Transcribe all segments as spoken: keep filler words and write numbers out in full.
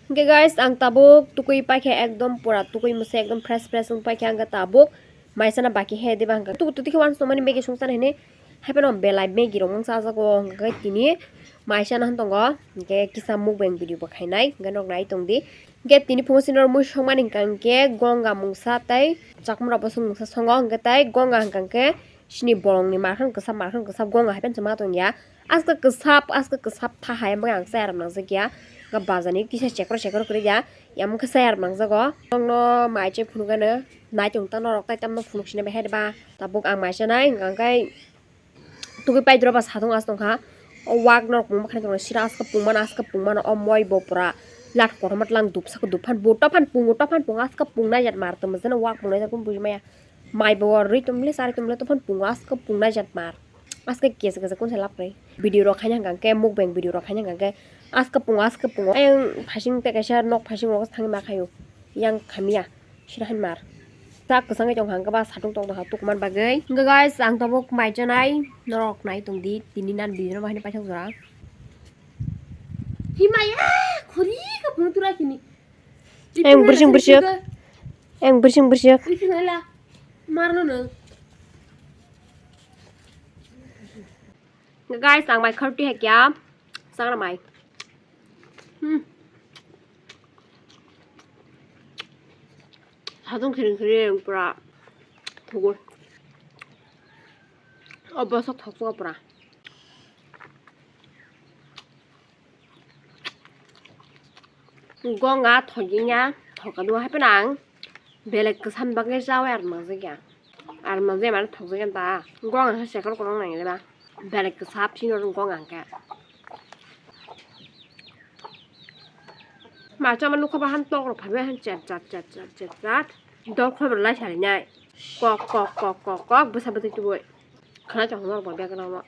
Hwnkhe guys, ang tabuk tukui paikha, ekdom pura tukui masa ekdom fresh fresh wng paikha, hwnkhe tabuk maisana baki he diba hwnkha. Tuku tuti khe wansukmani Maggie songchana hinwi, haiphano belai Maggie rok wngsa o jaga o, hwnkhe tini maisana hwn tongo, hwnkhe kisa mukbang video bo khainai, hwnkhe norok nai tongdi. Hwnkhe tini phungo chini mui songmani hwnkha hwnkhe gonga mungsa tei chakmura bosong mungsa songo, hwnkhe tei gonga hwnkha hwnkhe chini bolongni markhang kwchap, markhang kwchap gonga haiphano chwma tongya. Aska kwsap, aska kwsap tha hai, ang chayar mangjak ya. Ga bazani kisa chekro chekro kwrwi ya. Yamwng khe chayar mangjago. Nokno mai chai phunukgano. Naitung ta norok tai tamno phunuk sina behai ba. Tabuk ang mai chanai, hwnkha khe tugui paidoro ba satung as tongkha. O wak norok pungma khe tongna sira aska pungmano, aska pungmano o moi bo pura lat kotorma tlang dupsa duphan bo tophan pungo, tophan pungo aska pungnai jat mar tongma jeno wak pungnai jat bujimaya. Mai bo rwi tongmili, chari tongmili, tophan pungo aska pungnai jat mar. Aska kesa kesa kunsa lap kwrwi. Video rok khaina hwnkha khe, mukbang video rok khaina hwnkha khe, aska pungo, aska pungo. Ayang phasing tei kaisa nok phasing rogo thangwi ma khaio. Yang khamya. Sira hin mar. Tak kwchangwi tongkha hwnkhe ba satung tong tongkha tukman bagwi. Hwnkhe guys, ang tabuk mai chanai, norok nai tongdi. Tini nan video no bahai paithak jora. Himaya, khori ka phunu tura kini. Ayang bwswk bwswk. Ayang bwswk bwswk. Marno no. Guys, ang mai khorti hakya. Sangra mai. Hmm. Satung khiring khiring pura thugo. O bosok thoksugo pura. Gonga thokya, thokya do hai phano ang belek kwcham bagwi chawi ar manjakya. Ar manje mane thokjagwi ta. Gong ang khe sekhor kwrwng nang le ba. Belek kwchap sino rw gong ang khe. Ma chama nukha ba han tok rok phabi han chat chat chat chat chat chat. Dok khobor lai sari nai. Kok kok kok kok kok bwsa bwtwi tubui. Khana chong nor bo bag rok.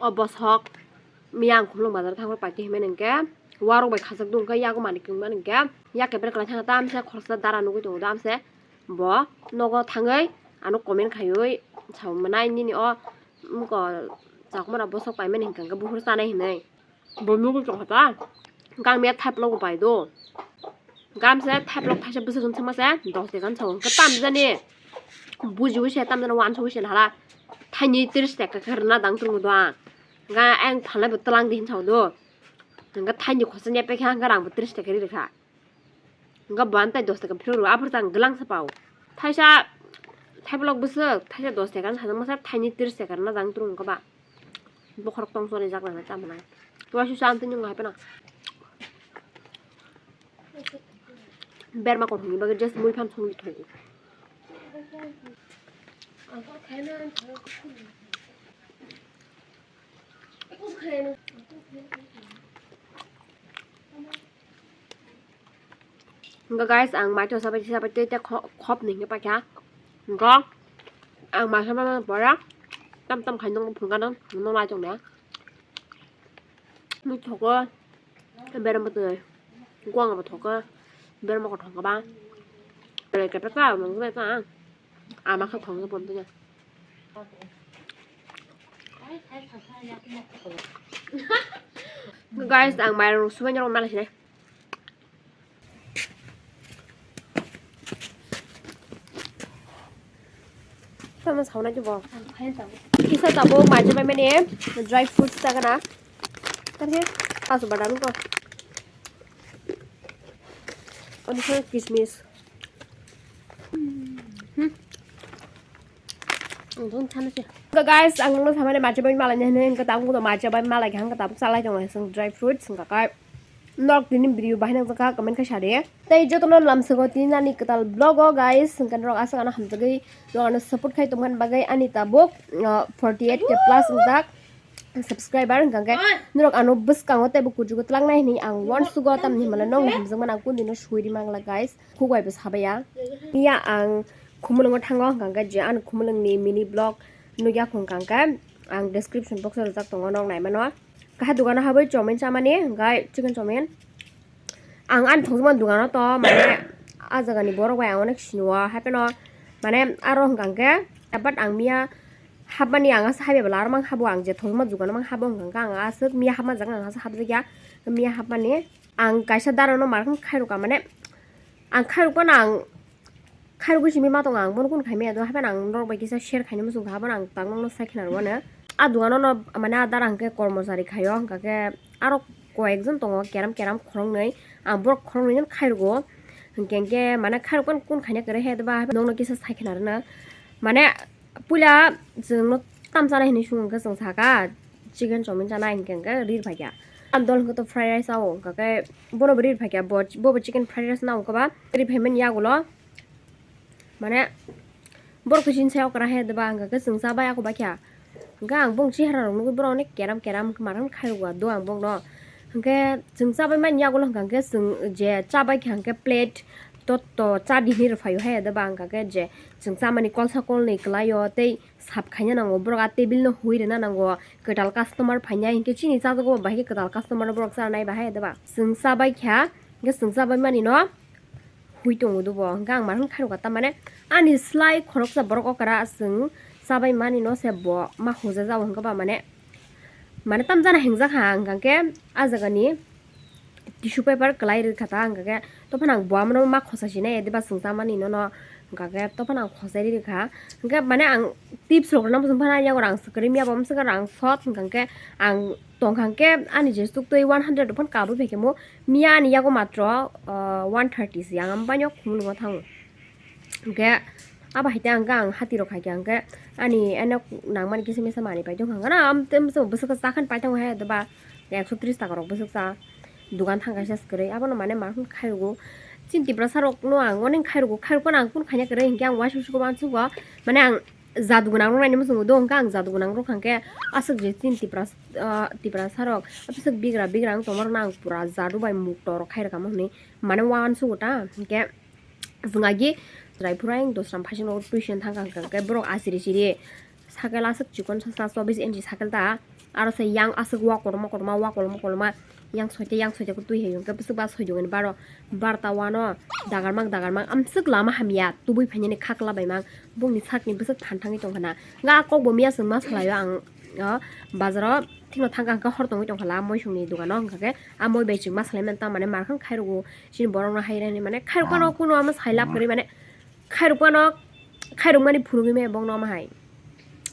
O bosok miyang khulung bazar thangwi paite hinmani hinkhe warok bai khachak dong khe yago manwi kwrwngmani hinkhe yak kebera kwlai thangkhe tamse khoroksa dara nugwi tongo tamse bo nogo thangwi ano comment khaiwi sawi manai nini o wngkha chakmano bosok paimani hinkhe buphuru chanai hinwi. Bo nugwi tongkha ta. Gangmaya thaiplok bo bai do. Gamsa thaiplok thaisa bwswk hwn thangma se dos taka hwn sao. Hwnkhe tamjani. Bujiwi se tamjani wansugwi se hala. Thaini tris taka khe rwna dang tongo do ang. Ga ang phalai bo twlang di hwn sao do. Hwnkhe thaini khorsa ni pekha hwnkhe rang bo tris taka ri rwkha. Hwnkhe bo ani tai dos taka phirok rw, aphuru tang gwlang sa pao. Thaisa thaiplok bwswk, thaisa dos taka wng sajak masa, thaini tris taka rwna dang tongo hwnkhe ba. Bokhorok tong chori jak nang tamo nai. Waisa sa ang tini wng hai phano. Berma kothokni bagwi just mui phan songwi tongo. Hwnkhe guys, ang mai tong sabai sabai tei tei kho-, khop ni hwnwi paikha. Hwnkhe ang mai sama pora tam tam khai nung phunukgano nung lai tong de. Nung thogo berma twi guang bo thogo berma kothok ba. Tei kepeta nung ta ama khe thong pon twi. Guys, ang mairung subai norok nalai sinai. Tamo sauna jubo. Kisa tabo maja bai mani dry fruits ta gana. Tadi asu badam ko. Ani khe kismis. Hmm. Ang thung thana se. Hwnkhe guys, ang nokno samani macha bai malai nai hinwi hwnkhe tabuk bo macha bai malai kha hwnkhe tabuk chalai tongo dry fruits hwnkhe kai nok tini video bahai nang kha comment khe sadi. Tei jotono lamsongo tini ani kwtal vlog o guys hwnkhe norok aswk ano hamjagwi norok ano support khai tongmani bagwi ani tabuk, uh, forty eight K plus wngjak. Subscriber hwnkha khe norok ano bwskango teibo kuchugo twlangnai hinwi ang uansugo, tamni hwnmano nokni hamjakmano ang kundino sui ri mangla guys, khuk bai bo sabaiya. Iya ang khumulwngo thango hwnkha khe je ani khumulwngni mini vlog nukya khung hwnkha khe ang description box o rijak tongo, nok naimano. Kaha dukano habwi chowmin chamani hwnkha chicken chowmin. Ang ani thokjak mani dogano to mane a jagani borok bai ang onek sinio, hapheno mane aro hwnkha hwnkhe, but ang miya hapmani ang asa haibai bwla aro mang habo, ang je thokjak mani dogano mang habo hwnkha hwnkhe ang aswk miya hapma jaga ang asa hapjakya. Miya hapmani ang kaisa darano markhang khairokha, mane ang khairokphano ang khairogwi simi ma tongo, ang bono kunu khaimaya do, hapheno ang norok bai kisa share khaina muchungkha, abono ang tak nokno sai khna rwmano. A dogano no mane a dara hwnkhe kormochari khaio, hwnkha khe aro koyekjon tongo keram keram khoroknwi, ang borok khoroknwino khairogo, hwnkhe hwnkhe mane khairokphano kunu khaina kwrwi he doba, nokno kisa sai khna rwna. Mane puila chwngno tam chanai hinwi swngo hwnkhe chwng sakha chicken chowmin chanai hwnkhe hwnkhe rir phaikha. Ang dol hwnkhe to fried rice o, hwnkha khe bono bo rir phaikha, bo bo chicken fried rice nang khe ba rir phaimani yagulo. Mane borok khe chini sai okra he doba, hwnkha khe chwng chabai ako baikha. Hwnkhe ang bong chihara rok nugwi borok onek keram keram hwnkhe marang khairokgo do ang bongno. Hwnkhe chwng chabai mani yagulo hwnkha khe chwng je chabai kha hwnkhe plate to to cha di hinwi rwphaio he doba, hwnkha khe je chwng chamani kolsa kolnwi kwlaio tei sap khaina nango, borok a table no hui rwna nango, kwtal customer phainai hinkhe chini chajago bahai khe kwtal customer no borok chanai bahai doba. Chwng chabai kha hwnkhe chwng chabai mani no hui tongo dobo, hwnkhe ang marang khairokha, tamane ani slai khoroksa borok okra chwng chabai mani no se bo ma hojajao hwnkhe ba mane, mane tamjana hingjak ha hwnkha khe a jagani tissue paper kwlai rwkha ta, hwnkha khe tophano ang bo amano ma khosa sinai ya diba chwng chamani nono, hwnkha khe tophano ang khosai rwkha. Hwnkhe mane ang tips rok rwna muchung phano yago rang swkang kwrwi ya, bo swkang rang sot, hwnkha khe ang tongkha khe ani je suktwi one hundred rok phano kabwi phaikhe mo. Miya ani yago matro, ah, one thirty se, ang ambaino khumulwngo thango. Hwnkhe abo hai tei hwnkhe ang hati rok hai khe hwnkhe ani eno nangmani kisa misa manwi pai tongkha hwnkhe na, am tei bwswk bwswk khe cha khe pai tongo he doba, ekso tris taka rok bwswk cha dogan thang kaisa se kwrwi, abono mane ma khairokgo. Chini Tiprasa rokno ang onek khairokgo, khairok phano ang kunu khaina kwrwi hwnkhe ang uansuk sugo uansuk o, mane ang jadu gwnang rok naina muchungo do, hwnkhe ang jadu gwnang rok hwnkhe aswk je chini Tipra, ah, Tiprasa rok aswk bigra bigra wng tongma rokno ang pura jadu bai mukto rok khai rwkha mo hwnwi mane uansugo ta, hwnkhe chwng agi chwrai phuru ayang dosram phaising nogo tuition thang kha hwnkhe borok asiri siri cycle aswk chikon sa sa chobis inchi cycle ta, aro se yang aswk wa kotorma kotorma wa koloma koloma yang soite yang soite khe twi hai hwnkhe bwswk ba soidongni baro barta wano dagarmak dagarmak amswk lama hamya tubui phainani khakla baimang bongni sakni bwswk phan thangwi tongkha na. Nga kok bo miya chwng ma salaio ang, o, bazaro thikno thangkha hwnkhe hor tongwi tongkha la moisongni dogano hwnkha khe a moi bai chwng ma salai mani tamo mane markhang khairokgo chini borokno hai rani mane khairok phano kuno ama sai lab kwrwi mane khairok phano khairok mani phunugwi maya bongno ama hai.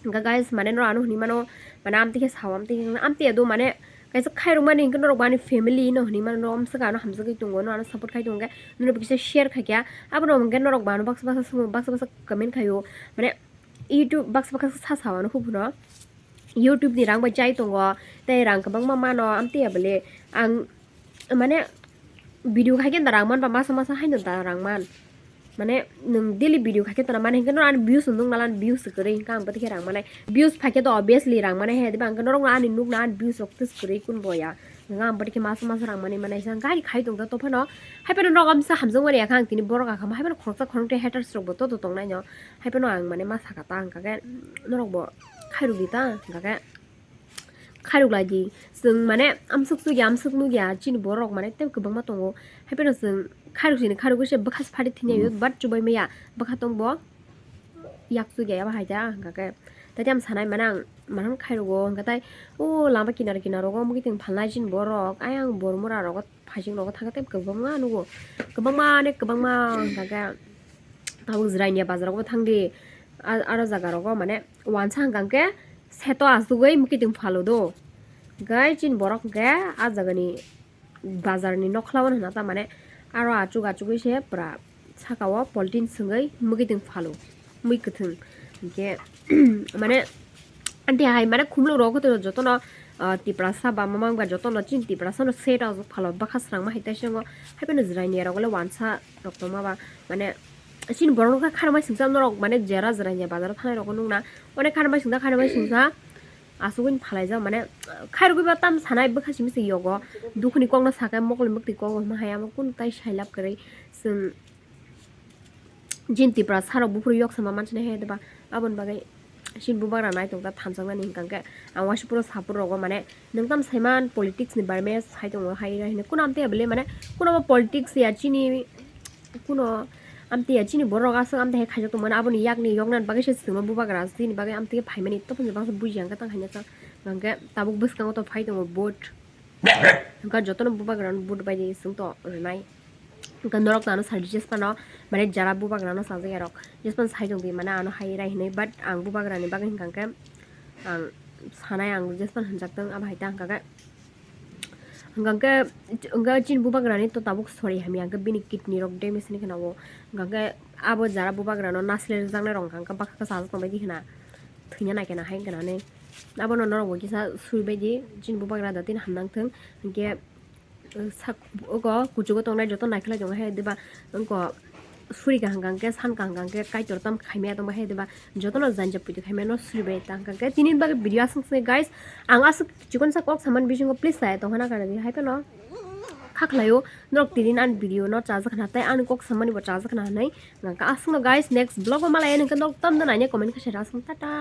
Hwnkha guys, mane norok ano hwnwi mano, mane amtwi khe sao, amtwi khe, amtwi ya do, mane kaisa khairok mani hinkhe norok bo ani family no hwnwi mano, norok amswk ano hamjagwi tongo, no ano support khai tongo, hwnkhe norok bo kisa share khai kha, abono hwnkhe norok bo ano baksa baksa swngo, baksa baksa comment khaio, mane YouTube baksa baksa sa sao ano hubui no. YouTube ni rang bai chai tongo, tei rang kwbangma mano, amtwi ya bole ang mane video khai khe da rang man ba masa masa haino da rang man. Mane nwng daily video khai khe tona mani hinkhe no ani views nwng nala ani views kwrwi hinkhe ang bwtwi khe rang manai. Views phai khe to obviously rang manai he, diba hinkhe norok no ani nuk na ani views rok tei kwrwi kun boya. Nwng ang bwtwi khe masa masa rang mani manai sang gari khai tong ta tophano. Hai phano norok amsa hamjak mani ya kha ang tini borok akhama hai phano khoroksa khorokte haters rok bo to to tong nai no. Hai phano ang mane ma saka ta hwnkha khe norok bo khairok di ta hwnkha khe khairok lai di. Chwng mane amswk sugya amswk nugya chini borok mane tei kwbangma tongo. Hai phano chwng khairok sini khairok se bwkha se phari thwngya yo, but chubai maya bwkha tong bo yak sugya ya bahai ta hwnkha khe. Tai tei am sanai mane ang mane khairok o hwnkha tai o lama kinar kinar rogo mukitwng phalnai chini borok ayang bor mura rogo. Phasing rogo thangkhe tei kwbangma nugo, kwbangma ne kwbangma hwnkha khe tabuk Jirania bazar rogo thangdi, a-, aro jaga rogo mane wansa hwnkha khe seto asugwi mukitwng phalo do, hwnkhe chini borok hwnkhe a jagani bazarni nokhlao hwnna ta mane aro achuk achugwi se pura. Saka o poltin swngwi mukitwng phalo, mui kwthwng. Hinkhe mane anti hai mane khumluk rok jotono, ah, Tiprasa ba mamang ba jotono chini Tiprasa no set o phalo bwkha srangma hai tei swngo. Hai phano Jirania rok le wansa rok tongma ba mane chini borok no kha kharmai singsa norok mane jera Jirania bazar o thanai rok nukna onek kharmai singsa kharmai singsa asugwi phalaijak mane khairogwi ba tam sanai bwkha simi se yogo dukhuni kokno sakai mokol mwktwi kogo hwnma hai amo kunu tai sailab kwrwi chwng. Jin Tipra sarok buphuru yok sama manchina he deba aboni bagwi Chini bubagra nai tongkha thanjaknani hwnkha khe ang waisa puro support rogo mane nwng tam saiman politics ni barme sai tongo hai rai hino kuno amtwi abole mane kuno bo politics ya chini kuno amtwi ya chini borok aswk amtwi hai khaijak tongmani aboni yakni yoknani bagwi se chwngno bubagra chini bagwi amtwi phaimani toponi bagwi buji ang khe tang haino tang hwnkhe tabuk bwskango to phai tongo vote hwnkha jotono bubagrano vote bai di chwng to rwnai. Hwnkhe norok ano sadi jesphano mane jara bubagrano sajak yarok jesphano sai tongdi mane ano hai rai hinwi but ang bubagrani bagwi hwnkha khe ang sanai ang jesphano hwnjak tong abo hai ta hwnkha khe hwnkha khe hwnkha chini bubagrani to tabuk sori hamya hwnkhe bini kidney rok damage hinwi khwna o hwnkha khe abo jara bubagrano nasle rwjaknai rok hwnkha khe baksa khe sajak tongbai di khwna thwina nai khe na hai hwnkha nani abono norok bo kisa suribai di chini bubagra da tin hamnang thwng hwnkhe sak ogo kuchugo tongnai joto naikhlai tongo he diba wngko suri kaham kaham khe san kaham kaham khe kaitor tam khaimaya tongba he diba jotono janja puitu khaimaya no suribai tang kaham khe tini bagwi video aswk se guys ang aswk chikon sa kok saman bisingo please saya tongkhana kana di hai phano kha khlaio norok tini ani video no chajak khna tei ani kok samani bo chajak khna hinwi hwnkha aswkno guys next vlog o malaya nokhe norok tamda naina comment khe se aswk tata.